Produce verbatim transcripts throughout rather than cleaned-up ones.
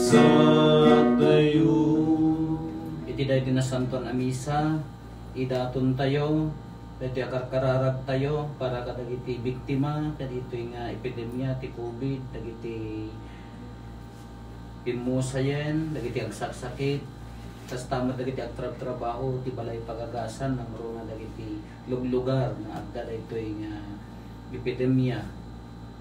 Satayo. Iti daytoy nasantuan a misa, idatontayo daytoy a karkararagtayo para kadagiti biktima kaditoy nga epidemia ti covid, dagiti pimmusayen, dagiti agsaksakit, kasta met dagiti agtrabtrabaho ti balay pagagasan, nangruna dagiti luglugar nga adda daytoy nga epidemia.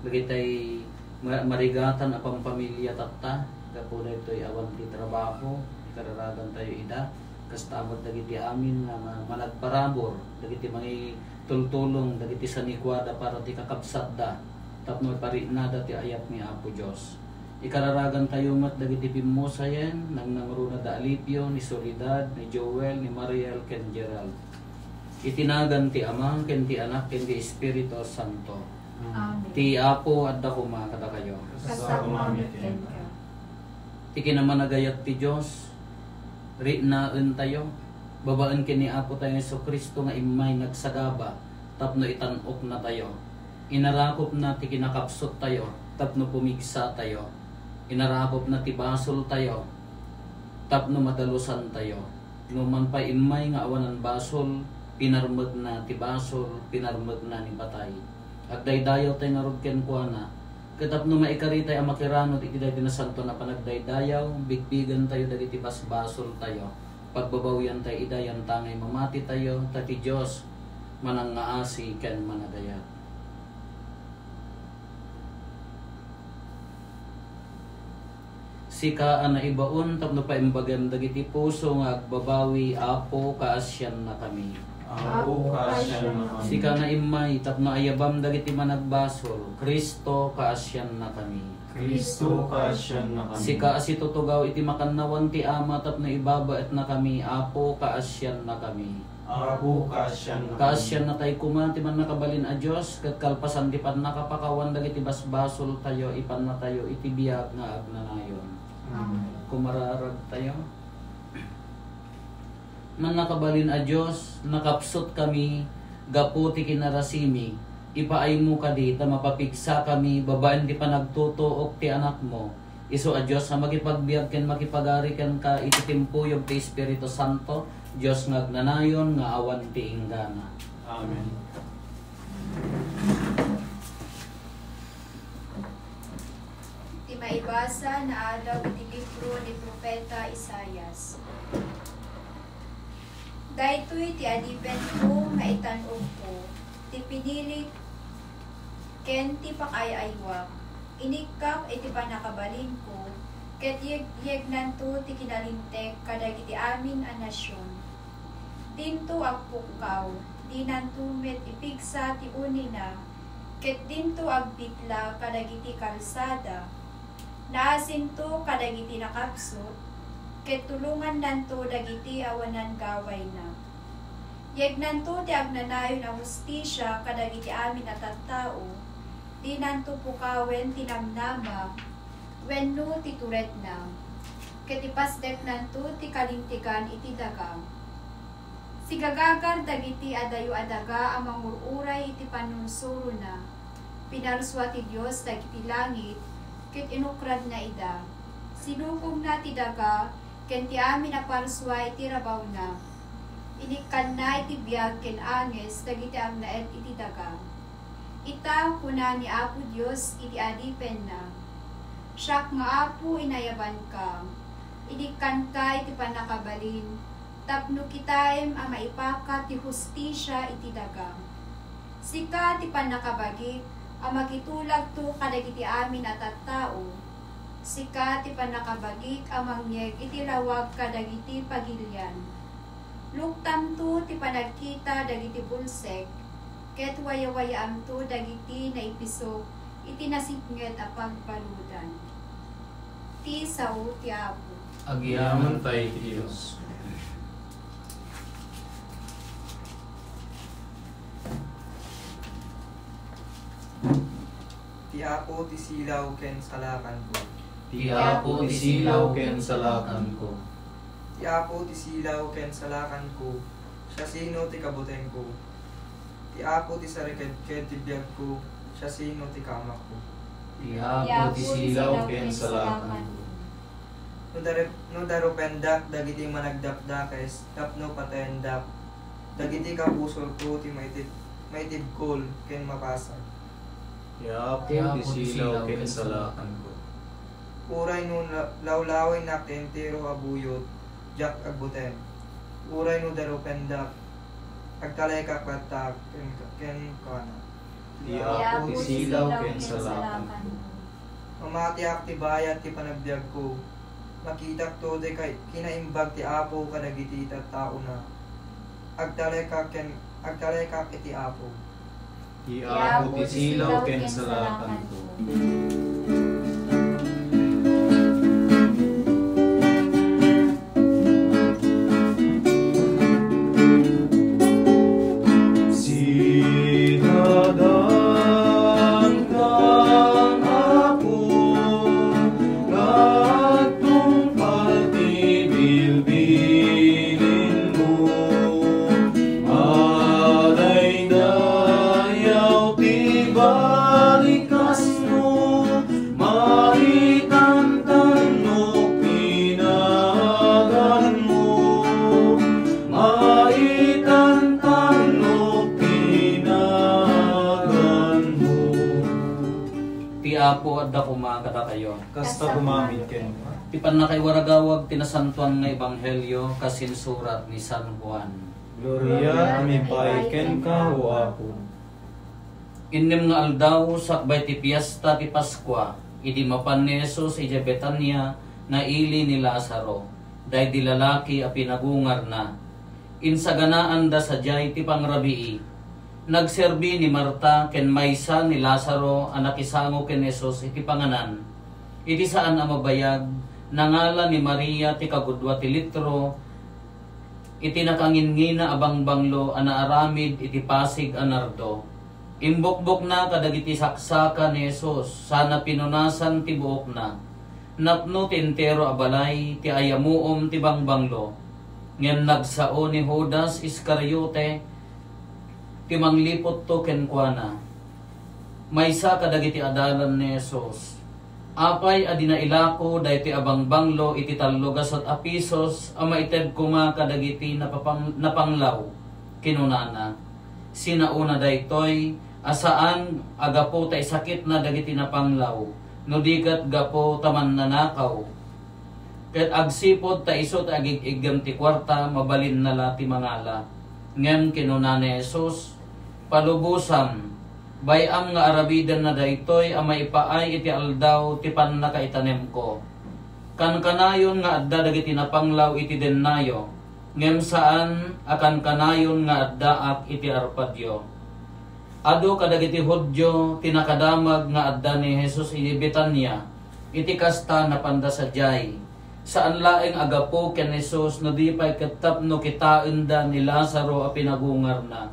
Dagitay ma-, marigatan a pampamilya tatta, gapu daytoy awan ti trabaho, ikararagantayo ida, kasta met dagiti amin nga ma-, managparabur, dagiti mangitultulong, dagiti sanikuada para ti kakabsatda, tapno ipariknada ti ayat ni Apo Dios. Ikararagantayo met dagiti pimmusayen, nangnangruna da Alipio, ni Soledad, ni Joel, ni Mariel, ken Gerald. Iti nagan ti Ama, ken ti Anak, ken ti Espiritu Santo. Amen. Ti Apo adda koma kadakayo. Kasta koma met kenka. Ti kinamanagayat ti Dios, riknaentayo, babaen ken ni Apo tayo Jesu-Cristo nga immay nagsagaba tapno itan-oknatayo. Inarakopna ti kinakapsuttayo tapno pumigsatayo. Inarakopna ti basoltayo tapno madalusantayo. Numan pay immay nga awanan basol, pinarmekna ti basol, pinarmekna ni patay. Agdaydayawtay ngarud kenkuana, ket tapno maikaritay a makiranod iti daytoy nasantoan a panagdaydayaw, bigbigantayo dagiti basbasoltayo, pagbabawiantayo ida yantangay mamatitayo, ta ti Dios manangngaasi ken managayat. Sika a naibaon tapno paimbagem dagiti puso nga agbabawi, Apo, kaasiannakami. Apo, kaasiannakami. Sika nga immay tapno ayabam dagiti managbasol, Cristo, kaasiannakami. Cristo, kaasiannakami. Sika a situtugaw iti makannawan ti Ama tapno ibabaetnakami, Apo, kaasiannakami. Apo, kaasiannakami. Kaasiannatay koma ti Mannakabalin a Dios, ket kalpasan ti pannakapakawan dagiti basbasoltayo, ipannatayo iti biag nga agnanayon. Amen. Kumararagtayo. Mannakabalin a Dios, nakapsutkami gapu ti kinarasimi. Ipaaymo kadi ta mapapigsakami babaen ti panagtutuok ti Anakmo. Isu a Dios a makipagbiag ken makipagari kenka iti timpuyog ti Espiritu Santo, Dios nga agnanayon nga awan ti inggana. Amen. Ti maibasa naadaw iti libro ni Profeta Isaias. Daytoy ti adipenko nga itan-ogko, ti pinilik ken ti pakaay-aywak. Inikkak iti pannakabalinko, ket yeg-, yegnanto ti kinalinteg kadagiti amin a nasion. Dinto agpukkaw, dinanto met ipigsa ti unina, ket dinto agbitla kadagiti kalsada. Naasinto kadagiti nakapsut, ket tulongannanto dagiti awanan gawayna. Yegnanto ti agnanayon a hustisia kadagiti amin a tattao, dinanto pukawen ti namnama wenno ti turedna, ket ipasdeknanto ti kalintegan iti daga. Sigagagar dagiti adayo a daga a mangur-uray iti pannursurona. Pinarsua ti Dios dagiti langit, ket inukradna ida. Sinukogna ti daga ken ti amin a parsua iti rabawna. Inikkanna iti biag ken anges dagiti agnaed iti daga. Ita, kuna ni Apo Dios iti adipenna, "Siak nga Apo, inayabanka. Inikkanka iti pannakabalin, tapno kitaem a maipakat ti hustisia iti daga. Sika ti pannakabagik a makitulagto kadagiti amin a tattao. Sika ti pannakabagik a mangyeg iti lawag kadagiti pagilian. Luktamto ti panagkita dagiti bulsek, ket wayawayaamto dagiti naipisok iti nasipnget a pagbaludan." Ti sao ti Apo. Agyamanen ti Dios. Ti Apo ti silaw ken salakanko. Ti Apo ti silaw ken salakanko. Ti Apo ti silaw ken salakanko. Siasino ti kabutengko? Ti Apo ti sarikedked ti biagko. Siasino ti kaamakko? Ti Apo ti silaw ken salakanko. No darep-, no darupendak dagiti managdakdakes tapno patayendak, dagiti kabusorko ti maitib-, maitibkol ken mapasag. Ti Apo ti silaw ken salakanko. Uray no la-, lawlawaynak ti entero a buyot, diak agbuteng. Uray no darupendak, agtalekak latta ken, ken kuana. Ti Apo ti silaw ken salakanko. Mamatiak ti bayat ti panagbiagko. Makitakto ti kay-, kinaimbag ti Apo kadagiti tattaona. Agtalekak ken, agtalekak iti Apo. Ti Apo ti silaw ken salakanko. Sitadankam, Apo, nga agtungpal ti bilbilinmo. Madaydayaw ti balikasmo, maitantanok ti naganmo, maitantanok ti naganmo. Ti Apo adda koma kadakayo. Kasta koma met kenka. Ti pannakaiwaragawag ti nasantoan nga ebanghelio kas insurat ni San Juan. Gloria a ti maipaay kenka, O Apo. Innem nga aldaw, sakbay ti piesta ti Paskua, idi mapan ni Jesus idiay Betania nga ili ni Lazaro, daydi lalaki a pinagungarna. Insaganaanda sadiay ti pangrabii. Nagserbi ni Marta ken maysa ni Lazaro a nakisango ken Jesus iti panganan. Iti saan a mabayag, nangala ni Maria ti kagudua ti litro iti nakangingina a bangbanglo a naaramid iti pasig a nardo. Imbukbokna kadagiti saksaka ni Jesus sana pinunasan ti buokna. Napno ti entero a balay ti ayamuom ti bangbanglo. Ngem nagsao ni Judas Iscariote ti mangliputto kenkuana. Maysa kadagiti adalan ni Jesus. Apay a dina ilako daytoy a bangbanglo iti tallo gasut a pisos a maited koma kadagiti napapang-, napanglaw? Kinunana, "Sinaona daytoy a saan a gapu ta isakitna dagiti napanglaw, no di ket gapu ta mannanakaw. Ket agsipud ta isu ti agig-iggem ti kuarta, mabalinna la ti mangala." Ngem kinuna ni Jesus, "Palubosam, bay-am nga arabidenna daytoy a maipaay iti aldaw ti pannakaitanemko. Kankanayon nga adda dagiti napanglaw iti dennayo, ngem saan a kankanayon nga addaak iti arpadyo." Adu kadagiti Judio ti nakadamag nga adda ni Jesus iti Betania, iti kasta, napanda sadiay. Saan laeng a gapu ken Jesus no di pay ket tapno kitaenda ni Lazaro a pinagungarna.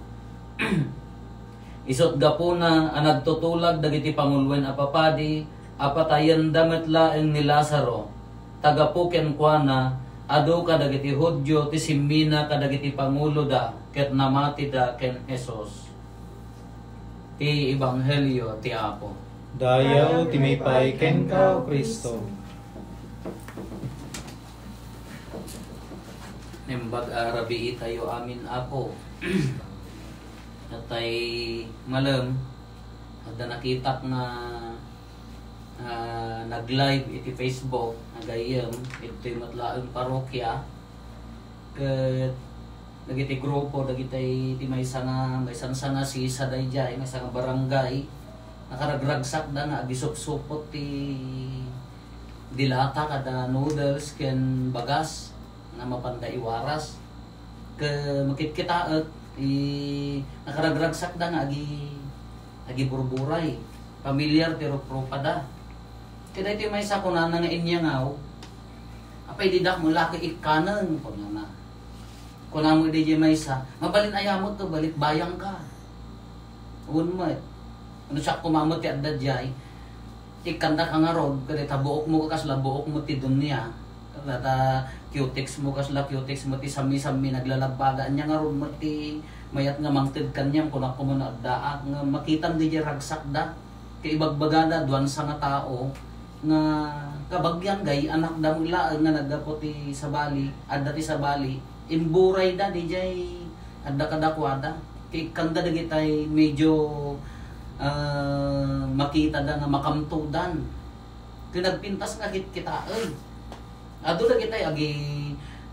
Isut' gapuna a nagtutulag dagiti panguloen a papadi a patayenda met laeng ni Lazaro, ta gapu kenkuana, adu kadagiti Judio ti simmina kadagiti panguloda ket namatida ken Jesus. Ti Ebanghelio ti Apo. Dayaw ti maipaay kenka, O Cristo. Naimbag a rabiitayo amin, Apo. Itay malem, adda nakitak nga, ah, nag-live iti Facebook, nga gayyem, ditoy met laeng parokya. Ket dagiti grupo, dagiti ti maysa nga, maysa nga sisa daydiay, maysa nga barangay, nakaragragsakda nga agisupsupot ti dilata kada noodles ken bagas nga mapanda iwaras. Ket makitkitaek, i-, nakaragragsakda nga agi-, agiburburay. Pamilyar ti ruprupada. Ket daytoy maysa kunana nga inyangaw, "Apay, didak met la ket ikkanen," kunana. Kuna met daydiay maysa, "Mabalin aya met ket balikbayangka." Wen met. No siak koma met ti adda diay, ikkandaka ngarud, ket ta buokmo kasla buok met ti dunia. Ket ta cutex mo kasla cutex met ti sammi-sammi naglalabbaga. Ania ngarud met ti mayat nga mangted kaniam, kunak koma no addaak, nga makitam daydiay ragsakda. Ket ibagbagada, duansa nga tao, nga kabagian, gay-anak da met laeng nga naggapu ti sabali, adda ti sabali, imburayda didiay adda kadakuada. Ti ikkanda dagitay medyo, ah, makitada nga makamtudan. Ket nagpintas nga kitkitaen. Adu dagitay agi,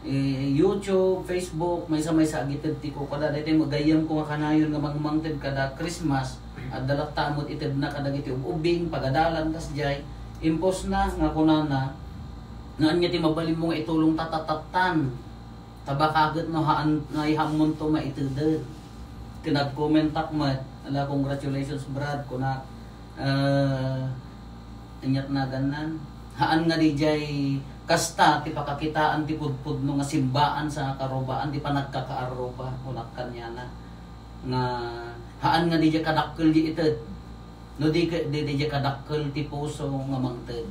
eh, YouTube, Facebook, maysa-maysa agited ti kukada. Daytoy met gayyemko nga kanayon nga mangmangted kada Christmas. Adda latta met itedna kadagiti ub-ubbing, pagadalan, kasdiay. Impostna nga kunana, nga ania ti mabalinmo nga itulong ta tatattan. Ta baka ket no haan, naihammonto maiteded. Ket nag-commentak met, ala, "Congratulations, Brad," kunak. Ah, aniat nagannan? Haan nga didiay kasta ti pakakitaan ti pudpudno nga simbaan sa karubaan ti panagkakaarruba, kunak kaniana. Nga haan nga didiay kadakkel di ited. No di ka, di, di kadakkel ti puso nga mangted.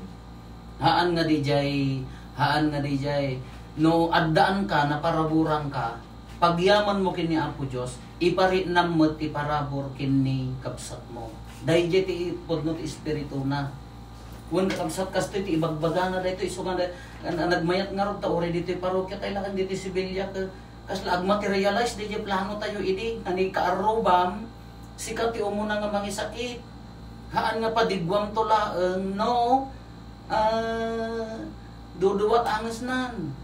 Haan nga didiay, haan nga didiay, no addaan ka, naparaburan ka, pagyamanmo ken ni Apo Dios, iparitnam met ti parabur ken ni kabsatmo. Daydiay ti pudno ti espirituna. Wen, kakabsat, kastoy ti ibagbagana daytoy, isu nga na-, na-, nagmayat ngarud ta uray ditoy parokia, tay laeng ditoy Sevilla, ka-, kasla agmaterialize daydiay plano tayo idi, nga ni kaarrubam, sika ti umuna nga mangisakit. Haan nga padiguamto laeng, no? Ah, duduat angesnan.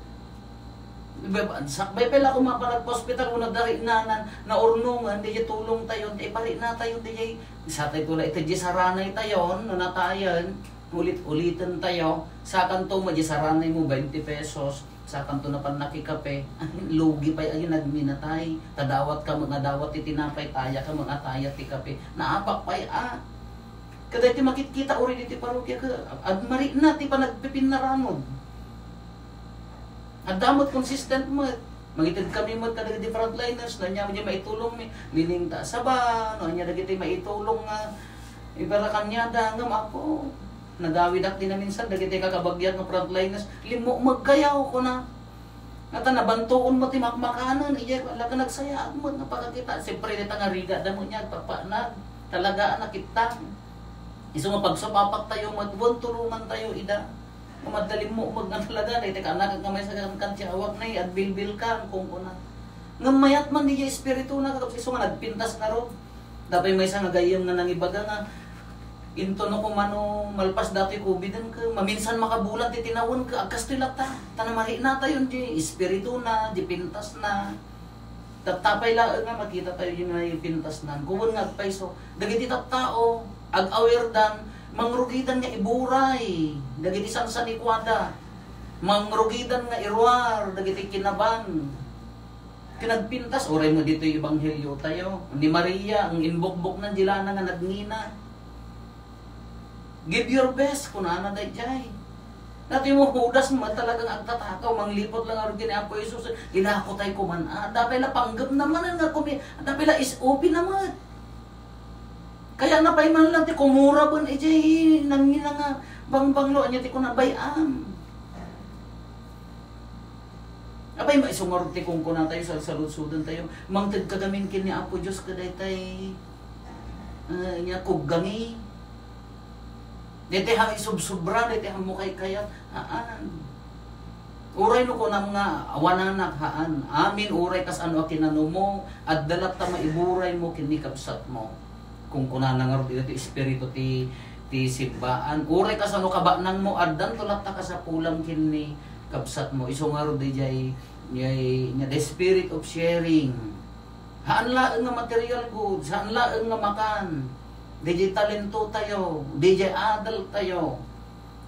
Iba-, sakbay pay la koma panagpa-hospital, una dari nanan, naurnongan, daydiay tulong tayo, ti iparitna tayo, daydiay, satay ko la iti, daydiay saranay tayo, no natayen, ulit-uliten tayo, sakanto mo, daydiay saranay mo, twenty pesos, sakanto napan nakikape, lugi pay, ay, nagminatay, tadawat ka, nga dawat ti tinapay, taya ka, nga taya ti kape, naapak pay, ah, Kadagiti makitkita uray ditoy parokia, ket agmaritna ti panagpipinnaranod. Adda met consistent met. Mangited kami met kadagiti frontliners, no ania met diay maitulongmi, liling ta saba, no ania dagiti maitulong nga ibara kaniada, ngem ako, nagawidak di naminsan dagiti kakabagiak nga frontliners, "Limmukmegkayo," kuna. Ngata nabantoon met ti makmakanen, idiay, ala ka nagsayaat met nga pagkakita. Siyempre, dita nga riga da met niya, agpapanag. Talaga, a, nakittang. Isu nga pagsupapak tayo met, wen tulongan tayo ida. Nga madda limmukmeg nga talaga, dayta ka anak nga maysa kan, kan tiyawag na, eh, agbilbil ka, ang kungkuna. Ngem mayat man, di espiritu na, isu nga nagpintas ngarud. Dapay maysa nga gayyem nga nangibaga nga, "Intono ko mano malpas datoy COVID-en ket maminsan makabulan ti tinawen ket agkastoy latta." Ta namariknatayon di espiritu na, di pintas na. Tattapay laeng nga makita tayo di pintas na. Kuwen nga agpayso, dagiti tattao, ag-aware dan, mangrugidan nga iburay, dagiti sansanikuada, mangrugidan nga iruar, dagiti kinaban. Kinagpintas, uray mo ditoy ebanghelyo tayo. Ni Maria, ang inbukbok na, di lana nga nagngina. "Give your best," kunana dayjay. Dati mo, Judas, ma-, talagang agtatakaw, manglipot lang arog ni Apo Jesus. Ilako tayo kuman, ah, dapay la panggep naman nga kumi-, dapay la is open naman. Kaya napay man lang ti kumura ben ijay nangina nga bangbanglo, anya ti kuna, "Bay-am." Apay, maisungarog ti kunkuna tayo, salsaludsodan tayo. Mangted kagamin ken ni Apo Dios kadaytay, ah, nya kuggangi. Daytay ha isubsubra, daytay ha mukaykayat. Haan. Uray no kunam nga, awananak, haan. Amin, uray kasano a kinanumo, adda latta maiburay mo ken ni kabsat mo. Kung kunana ngarud iti espiritu ti, ti simbaan. Uray kasano kabanang mo, addanto latta kasapulam ken ni kabsat mo. Isu ngarud ijay, ijay, nya the spirit of sharing. Haan laeng nga material goods, haan laeng nga makan. Dijay talento tayo, dijay adal tayo.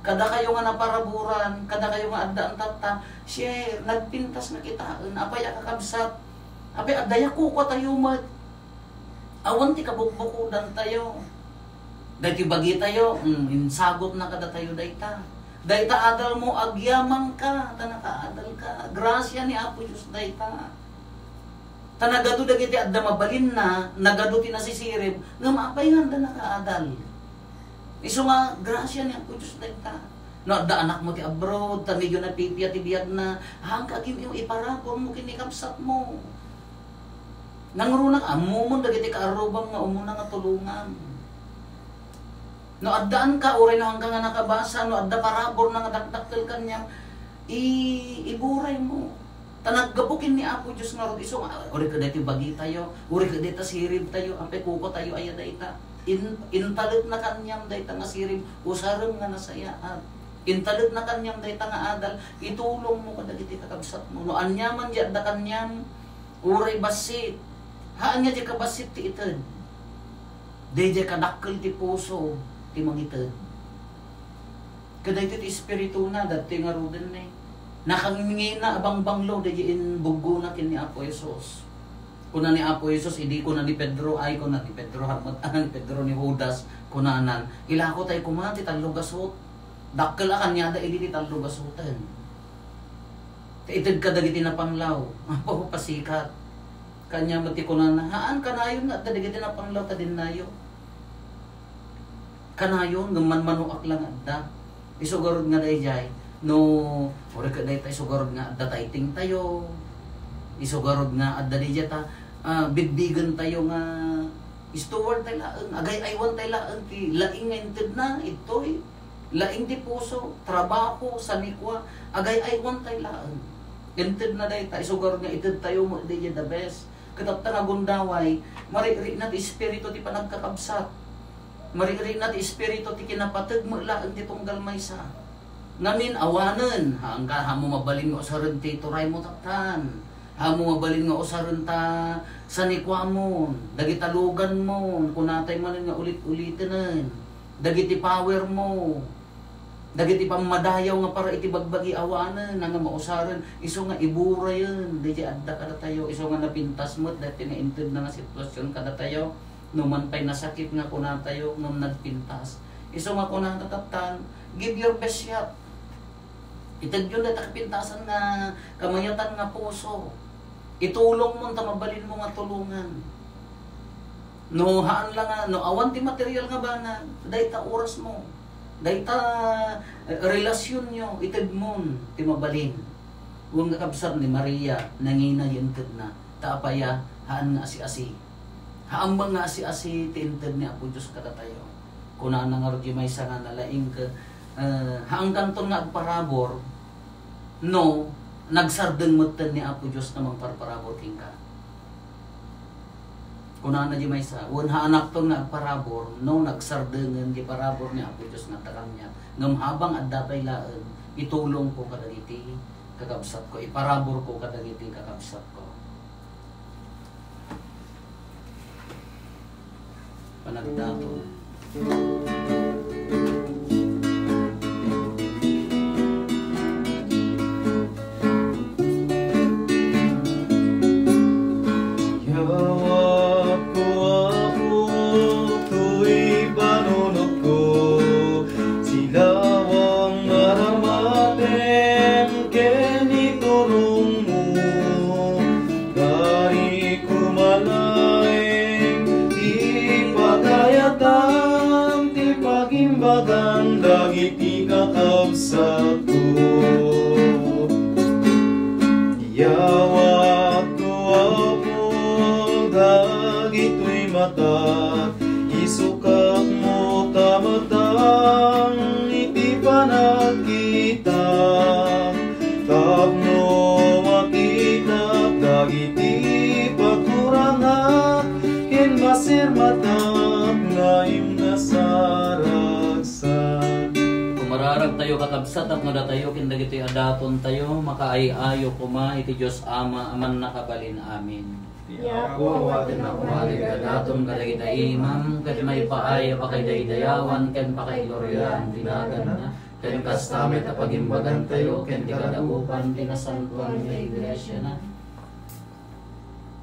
Kada kayo nga naparaburan, kada kayo nga addaan tatta, share, nagpintas nga kitaen, apay a kakabsat, apay a dayakukua tayo met. Awan ti kabukbukodan tayo. Daytoy bagi tayo, mm, insagot na kada tayo dayta. Dayta adal mo, agyamang ka, ta nakaadal ka. Grasia ni Apo Dios dayta. Ta nagadu dagiti adda mabalinna, nagadu ti nasisirib, ngem apay nga adda nakaadal? Isu nga grasia ni Apo Dios dayta. No adda anakmo ti abroad, ta medyo napipiya ti biagna, haan ka agim-, iparaburmo ken ni kabsatmo. Nangruna, ammomon dagiti kaarrubam nga umuna nga tulongam. No addaanka, uray no haanka nga nakabasa, no adda paraburna nga dakdakkel kaniam, i-, iburaymo. Ta naggapu ken ni Apo Dios ngarud, isu nga, uray ket daytoy bagitayo, uray ket dayta siribtayo, apay kukotayo aya dayta. In-, intalekna kaniam dayta nga sirib, usarem nga nasayaat. Intalekna kaniam dayta nga adal, itulongmo kadagiti kakabsatmo. No aniaman diay adda kaniam, uray bassit, haan nga diay kabassit ti ited. Daydiay kadakkel ti puso ti mangited. Kadaytoy ti espirituna, daytoy ngaruden ni. Nakangngina a bangbanglo daydiay inbugbugona ken ni Apo Jesus. Kuna ni Apo Jesus, idi kuna ni Pedro, ay, kuna ni Pedro, harmat, ni Pedro, ni Judas, kunanan, "Ilako tayo koma ti tallo gasut." Dakkel a kaniada idi ti tallo gasuten. Ta ited kadagiti napanglaw, apo, pasikat. Kaniam met ti kunana, "Haan, kanayon nga adda dagiti napanglaw ta dinnayo." Kanayon, ngem manmanoak la nga adda. Isu garud nga daydiay, no, uray ket dayta isu garud nga adda taytingtayo. Isu garud nga adda daydiay ta, ah, bigbigentayo nga steward tayo laeng, agay-aywan tayo laeng ti laing nga intedna, itoy. Laing ti puso, trabaho, sanikua, agay-aywan tayo laeng. Intedna dayta, isu garud nga itedtayo met daydiay the best. Ket apta nga gundaway, marikrik na ti espiritu ti panagkakabsat. Marikrik na ti espiritu ti kinapateg met laeng ti tunggal maysa. Ngamin, awanen, haanka, haanmo mabalin nga usaren ti turaymo taptan. Haanmo mabalin nga usaren ta sanikuamon, dagita luganmon, kunatay manen nga ulit-ulitenen. Dagiti powermo. Dagiti pammadayaw nga para iti bagbagi, awanen, nga mausaren, isu nga iburayen, daydiay adda kadatayo, isu nga napintas met, daytoy nga intedna nga sitwasyon kadatayo, no man pay nasakit nga kunatayo, ngem nagpintas. Isu nga kunana taptan, give your best shot. Itedyon dayta kapintasan nga kamayatan nga puso. Itulongmon ta mabalinmo nga tulongan. No, haan la nga, no, awan ti material nga banag, dayta orasmo. Dayta, eh, relasyonyo, itedmon ti mabalin. Wen nga kabsat ni Maria, nangina ti intedna. Ta apay a, haan nga asi-asi. Haan nga asi-asi ti inted ni Apo Dios kadatayo. Kunana ngarud diay maysa nga nalaing ket, eh, haankanton nga agparabur, no, nagsardeng metten ni Apo Dios nga mangparparabur kenka. Kunana diay maysa, wen haanakton nga agparabur, no, nagsardengen ti parabur ni Apo Dios nga adda kaniak. Ngem habang adda pay laeng, itulongko kadagiti kakabsatko, iparaburko kadagiti kakabsatko. Panagdaton. Yawatko, Apo, toy panunotko, silawang aramatem ken iturongmo. Kari koma laeng ti pagayatan ti pagimbagan dagiti kakabsatko. Yawatko, Apo, dagitoy matak, isukatmo ta matang iti panagkitak. Tapno makitak dagiti pakurangak ken masirmatak nga imnasaragsak. Kumararagtayo, kakabsatak, no datayo ken dagitoy a datontayo, makaay-ayo koma iti Dios Ama a Mannakabalin. Amen. Ti Apo awatenna koma dagiti daton kadagiti imam, ket maipaay a pakaidaydayawan ken pakaigloriaan ti naganna, ken kasta met a pagimbagantayo ken ti kadagupan ti nasantoan nga iglesiana.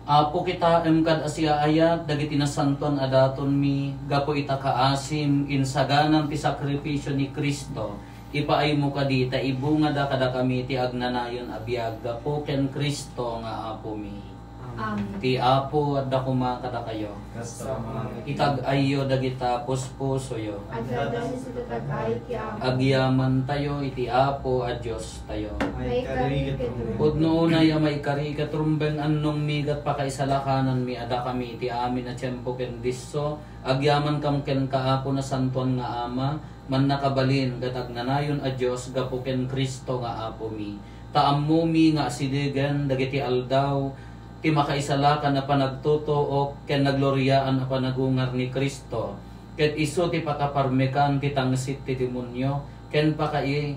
Apo, kitaem kad asiaayat dagiti nasantoan a datonmi, gapu ita kaasim, insaganam ti sakrifisio ni Cristo, ipaaymo kadi ta ibungada kadakami ti agnanayon a biag gapu ken Cristo nga Apomi. Amen. Ti Apo adda koma kadakayo. Kasta met. Itag-ayyo dagita puspusoyo. Adda dagiti tatag-ay ti Apo. Agyamantayo iti Apo a Diostayo. Maikari ket rumbeng. Pudno unay a maikari ket rumbeng, annongmi ket pakaisalakananmi a dakami iti amin a tiempo ken disso, agyamankam kenka, Apo, Nasantoan nga Ama, Mannakabalin ket agnanayon a Dios, gapu ken Cristo nga Apomi. Ta ammomi nga asidegen dagiti aldaw ti makaisalakan a panagtutuok ken nagloriaan a panagungar ni Cristo, ket isu ti pakaparmekan ti tangsit ti demonio ken pakai-,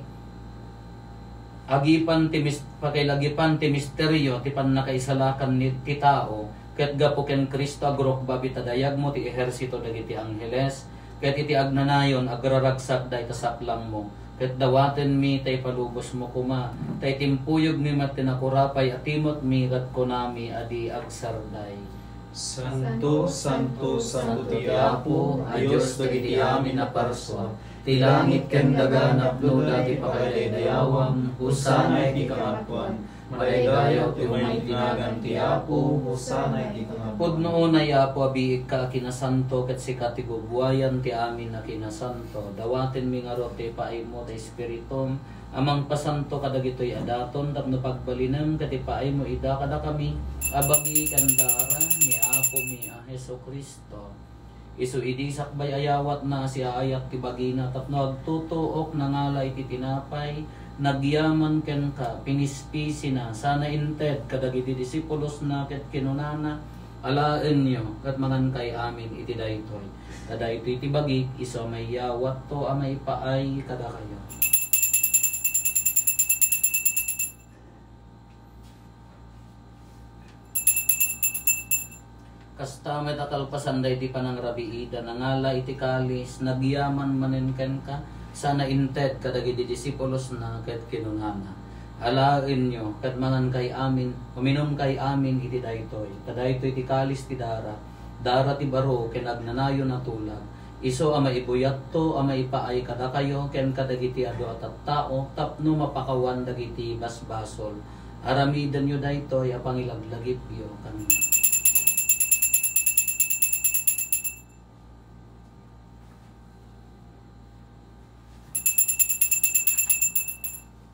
agipan ti mis-, pakailagipan ti misterio ti pannakaisalakan ni, ti tao, ket gapu ken Cristo, agrukbab ita dayagmo ti ehersito dagiti angheles, ket iti agnanayon agraragsakda ita saklangmo, ket dawatenmi ta ipalubosmo koma, ta itimpuyogmi met ti nakurapay a timekmi ket kunami a di agsarday. Santo, santo, santo ti Apo a Dios dagiti amin a parsua. Ti langit ken daga napnoda ti pakaidaydayawan. Hosanna iti kangatoan. Madaydayaw ti umay ti nagan ti Apo. Hosanna iti kangatoan. Pudno unay, Apo, a biigka a kinasanto, ket sika ti gubuayan ti amin a kinasanto. Dawatenmi ngarud ti ipaaymo ti Espiritum a mangpasanto kadagitoy a daton tapno pagbalinem ket ipaaymo ida kadakami a bagi ken dara ni Apomi a Jesu-Cristo. Isu idi sakbay a yawatna a siaayat ti bagina tapno agtutuok, nangala iti tinapay, nagyaman kenka, pinispisina, sana inted kadagiti disipulosna ket kinunana, "Alaenyo ket mangankay amin iti daytoy. Ta daytoy ti bagik, isu a maiyawatto a maipaay kadakayo." Kasta met a kalpasan daydi panangrabiida, nangala iti kalis, nagyaman manen kenka, sana inted kadagiti disipulosna ket kinunana, "Alaenyo ket mangankay amin, uminumkay amin iti daytoy, ta daytoy ti kalis ti dara, dara ti baro ken agnanayon a tulag." Isu a maibuyatto a maipaay kadakayo ken kadagiti adu a tattao tapno mapakawan dagiti basbasol. Aramidenyo daytoy a pangilaglagipyo kaniak.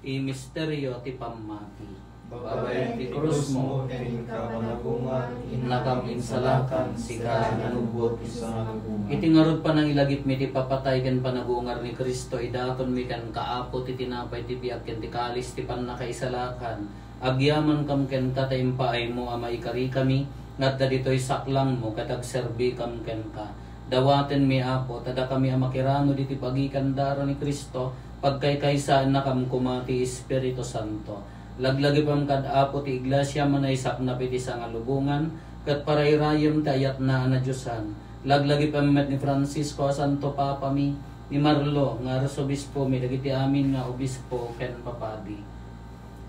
Ti misterio ti pammati. Babaen ti krusmo ken ti kapanagungan, innakam insalakan, sika a nanubbot iti sangalubongan. Iti ngarud panangilagipmi ti papatay ken panagungar ni Cristo, idatonmi kenka, Apo, ti tinapay ti biag ken ti kalis ti pannakaisalakan. Agyamankam kenka ta impaaymo a maikarikami nga adda ditoy saklangmo ket agserbikam kenka. Dawatenmi, Apo, ta dakami a makiranod iti bagi ken dara ni Cristo, pagkaykaysaennakam koma ti Espiritu Santo. Laglagipem kad, Apo, ti Iglesia a manaysaknap iti sangalubongan, ket parayrayem ti ayatna a nadiosan. Laglagipem met ni Francisco a Santo Papami, ni Marlo nga Arsobispomi, dagiti amin nga obispo ken papadi.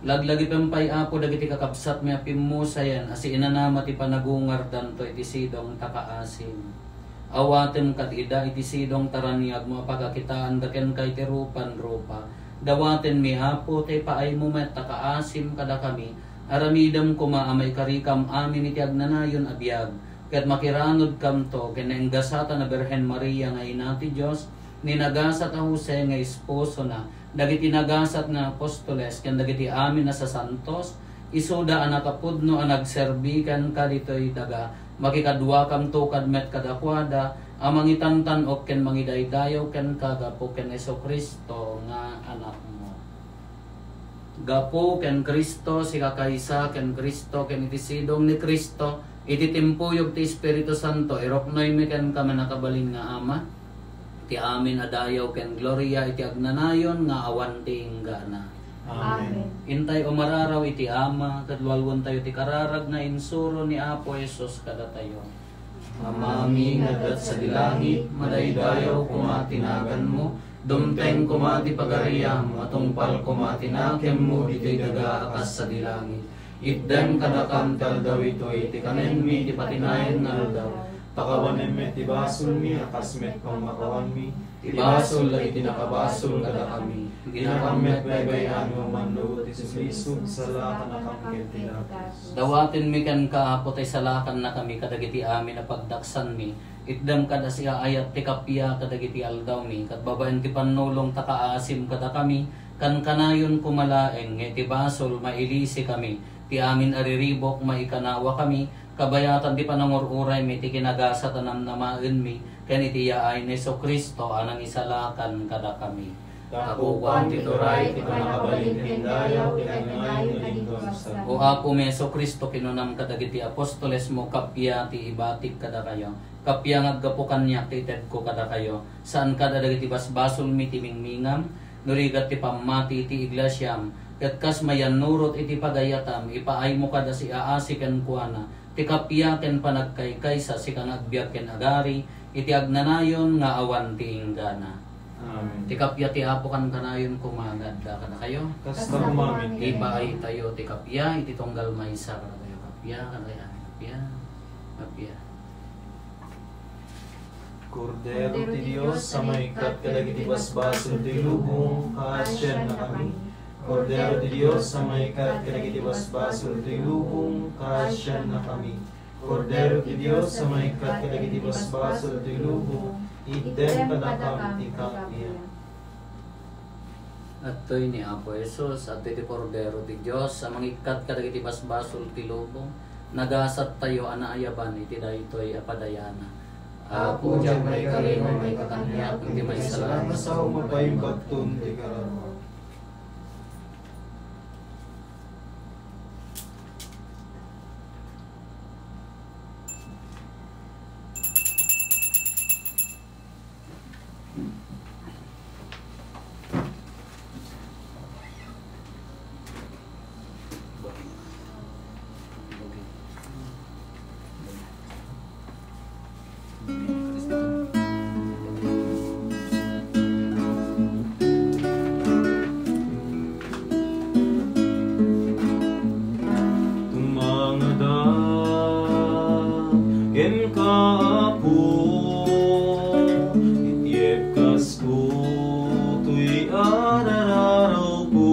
Laglagipem pay, Apo, dagiti kakabsatmi a pimmusayen a siinanama ti panagungardanto iti sidong ta kaasim. Awatem kad ida iti sidong ta raniagmo a pakakitaanda kenka iti rupan-rupa. Dawatenmi, Apo, ta ipaaymo met ta kaasim kadakami. Aramidem koma a maikarikam amin iti agnanayon a biag, ket makiranodkamto ken naenggasatan a Birhen Maria nga Ina ti Dios, ni nagasat a Jose nga esposona, dagiti nagasat nga apostoles ken dagiti amin a sasantos, isuda a nakapudno a nagserbi kenka ditoy daga, makikaduakamto kad met kadakuada a mangitantan-ok ken mangidaydayaw kenka gapu ken Jesu-Cristo nga Anakmo. Gapu ken Cristo, sikakaysa ken Cristo, ken iti sidong ni Cristo, iti timpuyog ti Espiritu Santo, iruknoymi kenka, Mannakabalin nga Ama, ti amin a dayaw ken gloria iti agnanayon nga awan ti inggana. Amen. Intay umararaw iti Ama, ket lualwentayo ti kararag nga insuro ni Apo Jesus kadatayo. Amami nga adda sadi langit, madaydayaw koma ti naganmo, dumteng koma ti pagariam, matungpal koma ti nakemmo ditoy daga a kas sadi langit. Itdem kadakam ti aldaw itoy ti kanenmi ti patinayan nga aldaw. Pakawanem met ti basolmi a kas met pangmakawanmi, Ti basol dagiti nakabasol kadakami, dinakan met baybay-an nga umannurot iti sulisog, salakannakami ken ti dagus. Dawatenmi kenka, Apo, tay salakannakami kadagiti amin a pagdaksanmi. Itdem kad a siaayat ti kappia kadagiti aldawmi, ket babaen ti pannulong ta kaasim kadakami, kankanayon koma laeng nga iti basol mailisikami, ti amin a riribuk maikanawakami, kabayatan ti panangur-uraymi ti kinagasat a namnamaenmi, ken iti yaay ni Jesu-Cristo a nangisalakan kadakami. Tapno ti turay, ti pannakabalin ken dayaw, ken kanayon a di agsangsangit. O Apomi Jesu-Cristo, kinunam kadagiti apostolesmo, kappia ti ibatik kadakayo, kappia nga aggapu kaniak ti itedko kadakayo, saan kad a dagiti basbasolmi ti mingmingam, no rigat ti pammati iti iglesiam, ket kas mayannurot iti pagayatam, ipaaymo kad a siaasi kenkuana, ti kappia ken panagkaykaysa, sika nga agbiag ken agari iti agnanayon nga awan ti inggana. Amen. Ti kappia ti Apo kankanayon koma nga adda kadakayo. Kasta koma met. Ipaaytayo ti kappia iti tunggal maysa kadakayo. Kappia, kadakayo, kappia, kappia. Kordero ti Dios a maikkat kadagiti basbasol ti lubong, kaasiannakami. Kordero ti Dios a maikkat kadagiti basbasol ti lubong, kaasiannakami. Kordero ti Dios a maikkat kadagiti basbasol ti lubong, itdem kadakam ti kappia. Adtoy ni Apo Jesus, adtoy ti Kordero ti Dios a mangikkat kadagiti basbasol ti lubong. Nagasattayo a naayaban iti daytoy a padayana. Apo, diak maikarino, maikakaniak iti maisalakan a sao, mapaimbaton ti kararua. Tumangada kenka, Apo, iti ebkasko toy arararawko.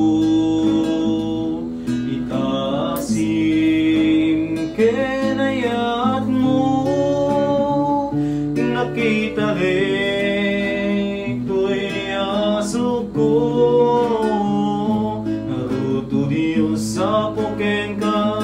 Ita asim ken ayatmo, nakita daytoy a sukko. Ngarud, O Dios, Apo, kenka,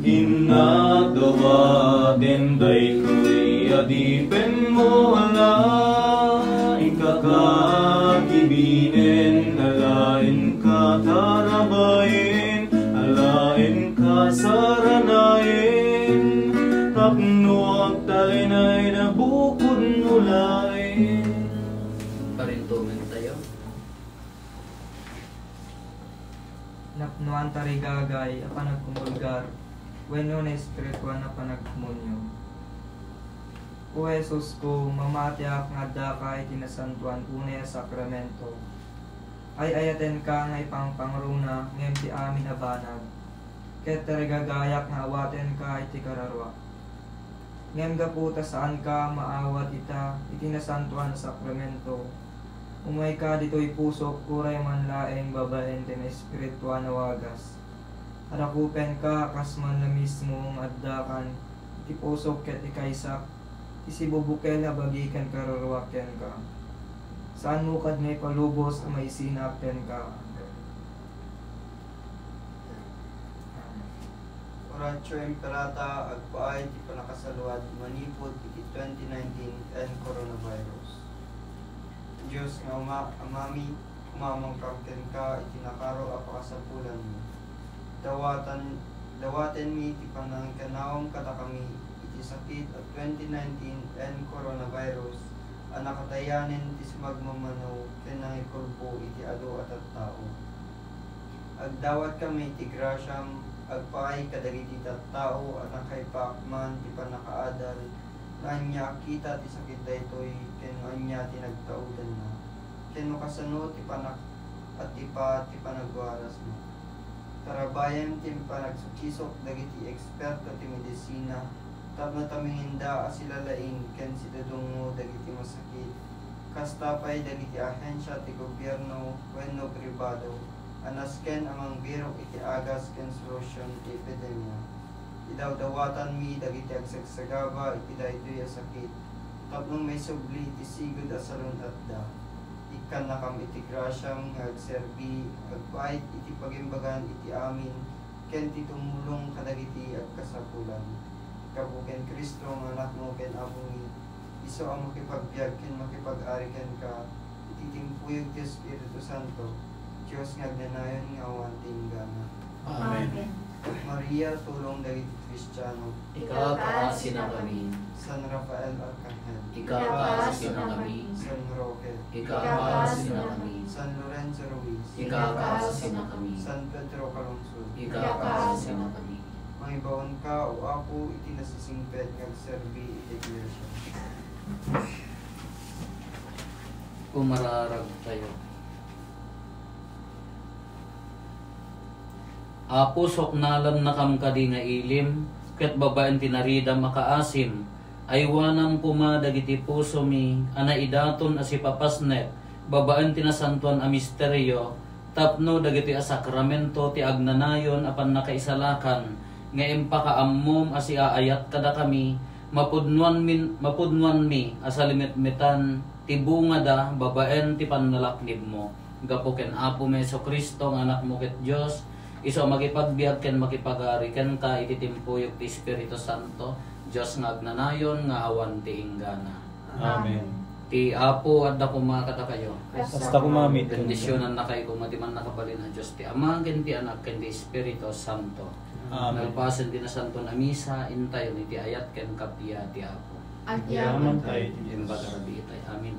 innak dawaten daytoy adipenmo. Alaenka kakibinen, alaenka tarabayen, alaenka saranayen, tapno agtalinaed a bukodmo laeng. Parintumentayo. Napnoan tarigagay a panagkumulgar wenno naespirituan a panagkomunion. O Jesusko, mamatiak nga addaka iti nasantoan unay a sakramento. Ay-ayatenka nga ipangpangruna ngem ti amin a banag, ket tarigagayak nga awatenka iti kararuak. Ngem gapu ta saanka maawat ita iti nasantoan a sakramento, umayka ditoy pusok uray man laeng babaen ti naespirituan a wagas. Adakupenka kas manna mismo nga addakan iti pusok ket ikaysak ti sibubukel a bagi ken kararuak kenka. Saanmo kad nga ipalubos a maisinak kenka. Oratio Imperata, agpaay ti pannakasaluad manipud iti twenty nineteen and coronavirus. Dios nga Ama, Amami, kumamangkam kenka iti nakaro a pakasapulanmi. Dawatan, dawatenmi ti panangikanawam kadakami iti sakit a twenty nineteen and coronavirus a nakatayanen ti sumagmamano ken nangikulpo iti adu a tattao. Agdawatkami iti grasiam, agpaay kadagiti tattao a nakaipaakman ti pannakaadal, no ania a kita ti sakit daytoy, ken no ania ti nagtaudanna, ken no kasano ti pannak-, atipa ti panagwarasna. Tarabayem ti panagsukisok dagiti eksperto ti medisina, tapno tamingenda a silalaing ken sidudungngo dagiti masakit. Kasta pay dagiti ahensia ti gobierno wenno pribado a nasken a mangbirok iti agas ken solusion ti epidemia. Idawdawatanmi dagiti agsagsagaba iti daytoy a sakit tapno maisubli iti sigud a salun-atda. Ikkannakam iti grasiam nga agserbi, agpaayat iti pagimbagan iti amin, ken ti tumulong kadagiti agkasapulan. Gapu ken Cristo nga Anakmo ken Apomi, isu a makipagbiag ken makipag-ari kenka iti timpuyog ti Espiritu Santo, Dios nga agnanayon nga awan ti inggana. Amen. Amen. Maria, tulong dagiti Kristiano. Ikaw, kaasinnakami. San Rafael Arcangel. Ikaw, kaasinnakami. San Roque. Ikaw, kaasinnakami. San Lorenzo Ruiz. Ikaw, kaasinnakami. San Pedro Calungsod. Ikaw, kaasinnakami. Mangibaonka, O Apo, iti nasisingpet nga agserbi iti Iglesia. Umararagtayo. Apo, suknalannakam kadi nga ilim, ket babaen ti naridam a kaasim, aywanam koma dagiti pusomi a naidaton a sipapasnek babaen ti nasantoan a misterio, tapno dagitoy a sakramento ti agnanayon a pannakaisalakan nga impakaammom a siaayat kadakami, mapudnoanmin-, mapudnoanmi a salimetmetan ti bungada babaen ti pannalaknibmo. Gapu ken Apomi Jesu-Cristo nga Anakmo ket Dios, isu a makipagbiag ken makipagari kenka iti timpuyog ti Espiritu Santo, Dios nga agnanayon nga awan ti inggana. Amen. Ti Apo adda koma kadakayo. Kasta koma met kenka. Bendisionannakayo koma ti Mannakabalin a Dios, ti Ama, ken ti Anak, ken ti Espiritu Santo. Amen. Nalpasen ti Nasanton a Misa, intayon iti ayat ken kappia ti Apo. Agyamantayo iti Dios. Imbag a rabii tayo. Amen.